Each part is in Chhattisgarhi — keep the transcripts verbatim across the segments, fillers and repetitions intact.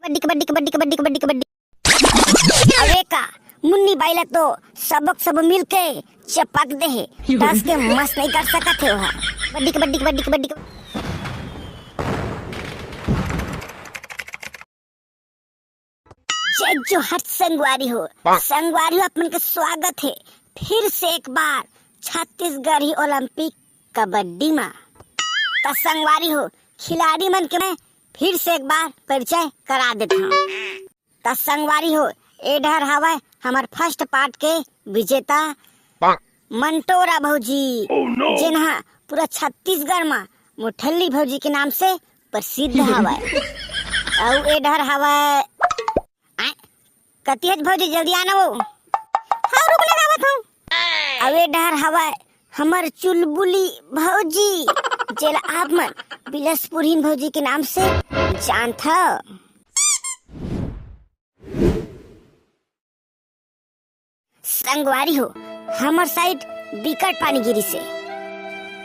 कबड्डी, कबड्डी, कबड्डी, कबड्डी, कबड्डी, कबड्डी। अबे का, मुन्नी बाई ला तो सबक सब मिल के चपक दे हे। टस के मस नहीं कर सकत हे ओहा। कबड्डी, कबड्डी, कबड्डी, कबड्डी, कबड्डी। जय जोहार संगवारी हो। संगवारी हो, आप मन के स्वागत हे फिर से एक बार छत्तीसगढ़ी ओलंपिक कबड्डी मा। त संगवारी हो, खिलाड़ी मन के मैं फिर से एक बार परिचय करा देत हौं। त संगवारी हो, ए डहर हवय हमर फर्स्ट पार्ट के विजेता मंटोरा भौजी, जेन ह पूरा छत्तीसगढ़ म मुठल्ली भौजी के नाम से प्रसिद्ध हवय। अउ ए डहर हवय, आय, कति हच भौजी, जल्दी आना वो। हाँ, रुक ना, आवत हौं। अउ ए डहर हवय हमर चुलबुली भौजी, जेला आप मन बिलसपुरहीन भौजी के नाम से जानथव। संगवारी हो, हमर साइड बिकट पानी गिरिस हे।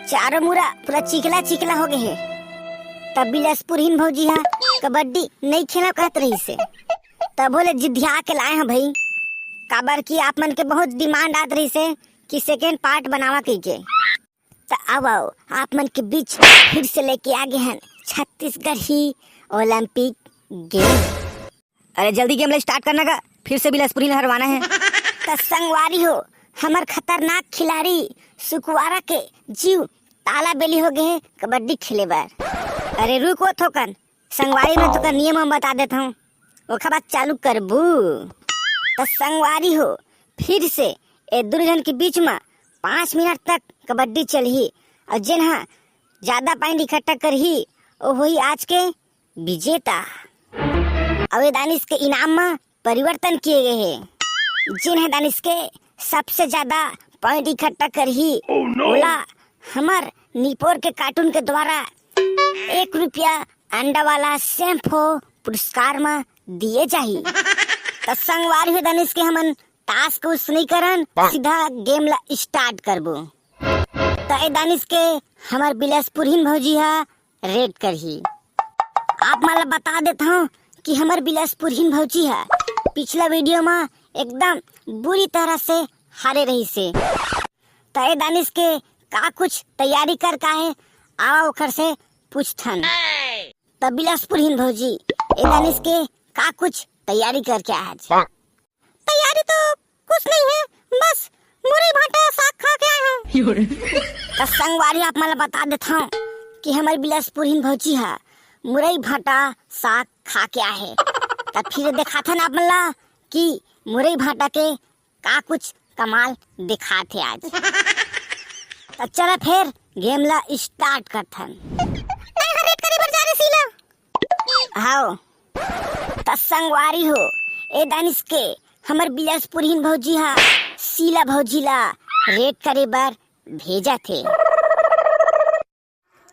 चारों मुड़ा पूरा चिखला चिखला हो गए हे। तब बिलसपुरहीन भौजी ह कबड्डी नइ खेलव कहत रहिस हे। तभो ले जिद्धिया के लाए हौं भई, काबर कि आप मन के बहुत डिमांड आत रहिस हे कि सेकेंड पार्ट बनावा कहिके। त आवव, आप मन के बीच फिर से लेके आ गे हन छत्तीसगढ़ी ओलंपिक गेम। अरे जल्दी गेम ला स्टार्ट करना का, फिर से बिलासपुरी ला हरवाना हे। त संगवारी हो, हमर खतरनाक खिलाड़ी सुकवारा के जीव ताला बेली हो गए हे कबड्डी खेले बर। अरे रुक वो थोकन, संगवारी, मैं तोकर नियम हम बता देत हौं, ओखर बाद चालू करबू। त संगवारी हो, फिर से ए दुनो झन के बीच म पाँच मिनट तक कबड्डी चलही, अउ जेन ह ज्यादा पॉइंट इकट्ठा करही, ओ होही आज के विजेता। अउ ए दानिश के इनाम म परिवर्तन किए गए हे। जेन ह दानिश के सबसे ज्यादा पॉइंट इकट्ठा करही, ओला हमर निपोर के कार्टून के द्वारा एक रुपया अंडा वाला शैम्पू पुरस्कार म दिए जाही। त संगवारी हो, दानिश के हमन टास्क उस नहीं करन, सीधा गेम ला स्टार्ट करबो। त ए दानिश के हमर बिलासपुरहीन भौजी ह रेड करही। आप मन ला बता देत हौं कि हमर बिलासपुरहीन भौजी ह पिछला वीडियो म एकदम बुरी तरह से हारे रहिस हे। त ए दानिश के का कुछ तैयारी कर का हे, आवा ओखर से पूछथन। त बिलासपुरहीन भौजी, ए दानिश के का कुछ तैयारी करके आज? तैयारी तो कुछ नहीं है, बस मुरई भाटा साग खा के आए हौं। त संगवारी, आप मन ला बता देत हौं कि हमर बिलासपुरहीन भौजी ह मुरई भाटा साग खा के आए हे। त फिर देखाथन आप मन ला कि मुरई भाटा के का कुछ कमाल देखात हे आज। त चला फिर गेम ला स्टार्ट करथन। तैं ह रेड करे बर जा रे शीला। हाव। त संगवारी हो, ए दानिश के हमर बिलासपुरहीन भौजी ह शीला भौजी ला रेड करे बर भेजत हे।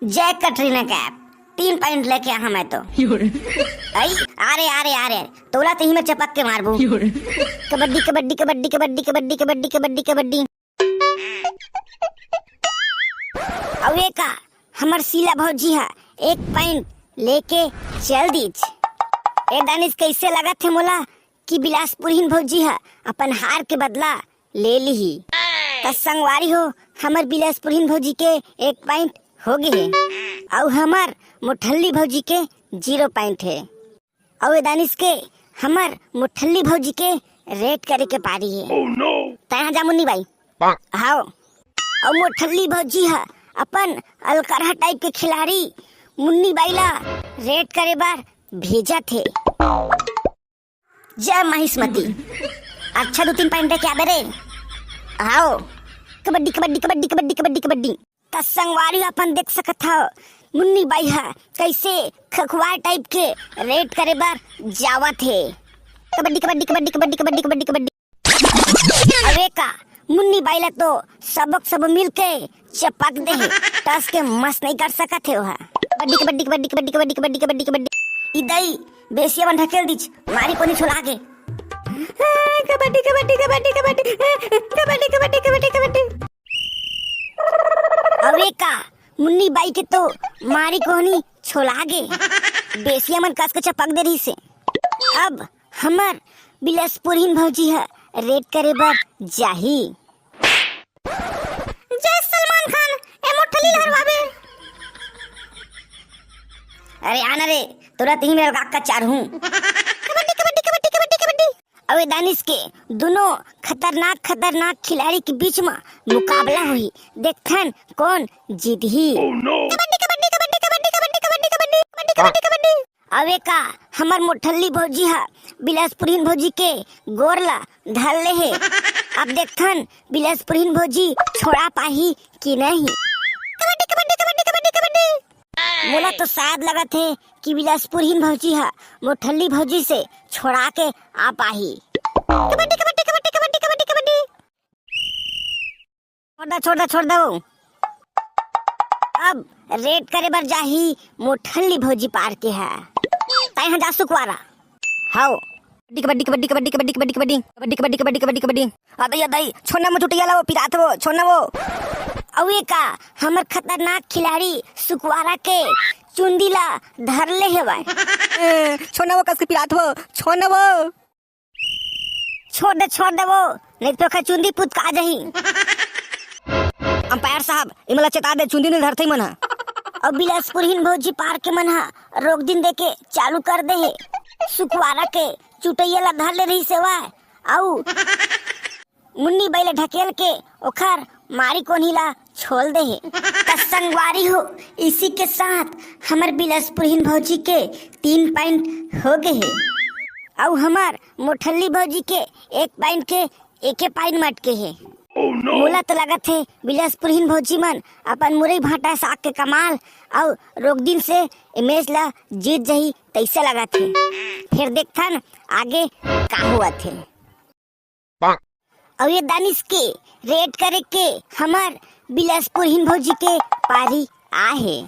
जय कटरीना कैफ, तीन पॉइंट लेके आहा मैं तो। अई, अरे, अरे, अरे, तोला तही में चपक के मारबू। कबड्डी, कबड्डी, कबड्डी, कबड्डी, कबड्डी, कबड्डी, कबड्डी, कबड्डी। अउ ए का, हमर शीला भौजी ह एक पॉइंट लेके चल दीच। ए दानिश, कैसे लगत हे मोला कि बिलासपुरहीन भौजी ह अपन हार के बदला ले लिही। त संगवारी हो, हमर बिलासपुरहीन भौजी के एक पॉइंट हो गे हे, अउ हमर मोठल्ली भौजी के जीरो पॉइंट हे। अउ ए दानिश के हमर मोठल्ली भौजी के रेड करे के पारी हे। तैं ह जा मुन्नी बाई। हाव। अउ मोठल्ली भौजी ह अपन अलकरहा टाइप के खिलाड़ी मुन्नी बाई ला रेड करे बर भेजत हे। जय महिष्मती। अच्छा दू तीन पॉइंट लेके आबे रे। हाव। कबड्डी, कबड्डी, कबड्डी, कबड्डी, कबड्डी, कबड्डी। त संगवारी, अपन देख सकत हव, मुन्नी बाई ह कैसे खखुआर टाइप के रेड करे बर जावत हे। कबड्डी, कबड्डी, कबड्डी, कबड्डी, कबड्डी, कबड्डी, कबड्डी। अबे का, मुन्नी बाई ला तो सबक सब मिल के चपक दे हे, टस के मस नहीं कर सकत हे ओहा। कबड्डी, कबड्डी, कबड्डी, कबड्डी, कबड्डी, कबड्डी, कबड्डी, कबड्डी। ई दई, बेसिया मन ढकेल दीच, मारी कोनी छोला के। कबड्डी, कबड्डी, कबड्डी, कबड्डी, कबड्डी, कबड्डी, कबड्डी, कबड्डी। अबे का, मुन्नी बाई के तो मारी कोहनी छोला गे। बेसिया मन कस के चपक दे रहिस हे। अब हमर बिलासपुरहीन भौजी ह रेड करे बर जाही। जय सलमान खान, ए मोर ठल्ली ल हरवाबे। अरे आना रे, तोला तिही मेर का चार हूँ। कबड्डी, कबड्डी, कबड्डी, कबड्डी, कबड्डी। अबे दानिश के दुनों खतरनाक, खतरनाक खिलाड़ी के बीच म मुकाबला होही। देखथन कोन जीतही। कबड्डी, कबड्डी, कबड्डी, कबड्डी, कबड्डी, कबड्डी, कबड्डी, कबड्डी, कबड्डी, कबड्डी। अबे का हमर मोठल्ली भौजी ह बिलासपुरहीन भौजी के गोर ला धर ले हे। अब देखथन बिलासपुरहीन भौजी छोड़ा पाही कि नहीं। कबड्डी, कबड्डी, कबड्डी, कबड्डी, कबड्डी। मोला तो शायद लगत हे कि बिलासपुरहीन भौजी ह मोठल्ली भौजी से छोड़ा के आ पाही। कबड्डी, कबड्डी, कबड्डी, कबड्डी, कबड्डी, कबड्डी। छोड़ दा, छोड़ दा, छोड़ दा वो। अब रेड करे बर जाही मोठल्ली भौजी पार के ह। तैं ह जा सुकवारा। हव। कबड्डी, कबड्डी, कबड्डी, कबड्डी। अबे ये दाई, छोड़ना वो चुटिया ला, वो पिरात वो, छोड़ना वो। अउ ये का, हमर खतरनाक खिलाड़ी सुकवारा के चुंदी ला धर ले हेवय। ए, छोड़ना वो, कस के पिरात वो, छोड़ना वो। छोड़ दे, छोड़ दे वो, नहीं तो ओखर चुंदी पुतका जाही। अंपायर साहब, इमला चेता दे, चुंदी नहीं धरथे मन ह। अउ बिलासपुरहीन भौजी पार के मन ह रोक दिन देके चालू कर दे हे। सुकवारा के चुटैया ला धर ले रही सेवा, अउ मुन्नी बाई ला ढकेल के ओखर मारी कोन्ही ला छोल दे हे। त संगवारी हो, इसी के साथ हमर बिलासपुरहीन भौजी के तीन पॉइंट हो गए हे, अउ हमर मोठल्ली भौजी के एक पॉइंट के एके पॉइंट म अटके हे। मोला तो लगत हे बिलासपुरहीन भौजी मन अपन मुरई भाटा साग के कमाल अउ रोकदिन से ए मैच ला जीत जही तैसे लगत हे। फिर देखथन आगे का होवत हे। अउ ये दानिश के रेड करे के हमर बिलासपुरहीन भौजी के पारी आहे।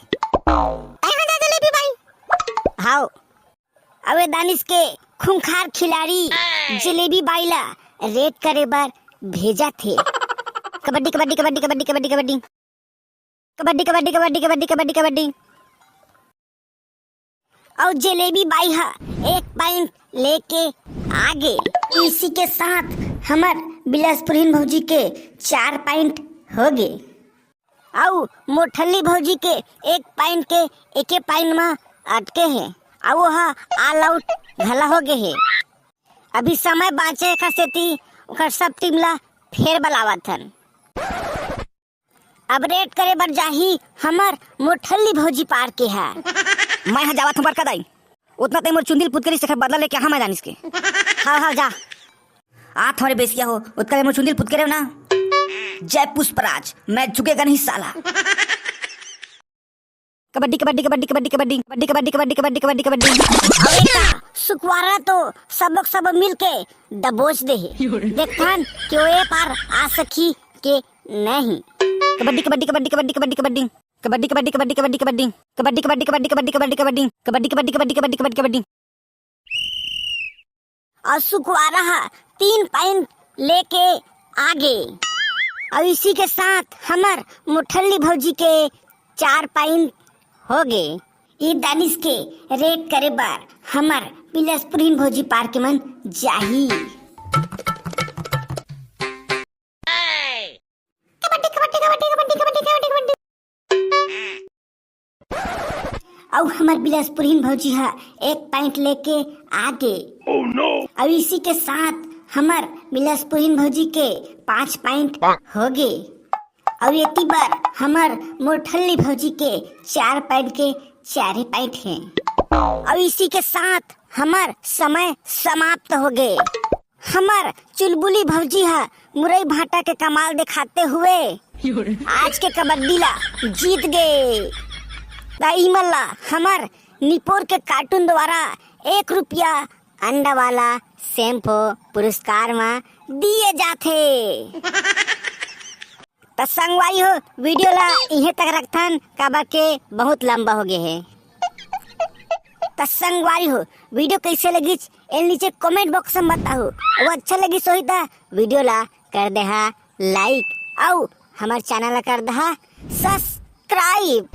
हाव। अउ ये दानिश के खूंखार खिलाड़ी जलेबी बाई ला रेड करे बर भेजा थे। कबड्डी, कबड्डी, कबड्डी, कबड्डी, कबड्डी, कबड्डी। कबड्डी, कबड्डी, कबड्डी, कबड्डी, कबड्डी, कबड्डी। अउ जलेबी बाई ह एक पॉइंट लेके आगे। इसी के साथ हमर बिलासपुरहीन भौजी के चार पॉइंट हो गे। अउ मोठल्ली भौजी के एक पॉइंट के एके पॉइंट म अटके हे। अउ वो ह ऑल आउट घला हो गे हे। अभी समय बाँचे, एखर सेती ओखर सब टीम ला फेर बलावत हन। अब रेड करे बर जाही हमर मोठल्ली भौजी पार के ह। मैं ह जावत हूँ बड़का दाई, उतना तैं मोर चुंदिल पुतकरी से एखर बदला लेके आहा मैं दानिश के। हाव, हाव, जा। आ थोरे बेसिया हो, उतका ले मोर चुंदिल पुतकरे हो ना। जय पुष्पराज, मैं झुकेगा नहीं साला। कबड्डी, कबड्डी, कबड्डी, कबड्डी, कबड्डी। अरे का, सुकवारा तो सबक सब मिल के दबोच दे हे। देखथन कि ओ ए पार आ सकही के नहीं। कबड्डी, कबड्डी, कबड्डी, कबड्डी, कबड्डी, कबड्डी। कबड्डी, कबड्डी, कबड्डी, कबड्डी, कबड्डी। कबड्डी, कबड्डी, कबड्डी, कबड्डी, कबड्डी, कबड्डी। कबड्डी, कबड्डी, कबड्डी, कबड्डी, कबड्डी। अउ सुकवारा ह तीन पॉइंट लेके आगे। अउ इसी के साथ हमर मोठल्ली भौजी के चार पॉइंट हो गे। ये दानिश के रेड करे बर हमर बिलासपुरहीन भौजी पार के मन जाही। कबड्डी, कबड्डी, कबड्डी, कबड्डी, कबड्डी, कबड्डी, कबड्डी। अउ हमर बिलासपुरहीन भौजी ह एक पॉइंट लेके आगे। अउ इसी के साथ हमर बिलासपुरहीन भौजी के पाँच पॉइंट हो गे। अउ एती बर हमर मोठल्ली भौजी के चार पॉइंट के चारे पॉइंट हे। अउ इसी के साथ हमर समय समाप्त हो गे। हमर चुलबुली भौजी ह मुरई भाटा के कमाल दिखाते हुए आज के कबड्डी ला जीत गे। त इमन ला हमर निपोर के कार्टून द्वारा एक रुपया अंडा वाला शैम्पू पुरस्कार म दिए जाथे। त संगवारी हो, वीडियो ला इहें तक रखथन, काबर के बहुत लंबा हो गए हे। त संगवारी हो, वीडियो कैसे लगिस, एल नीचे कमेंट बॉक्स में बताओ। अउ अच्छा लगिस होही त वीडियो ला कर देहा लाइक, अउ हमर चैनल ला कर देहा सब्सक्राइब।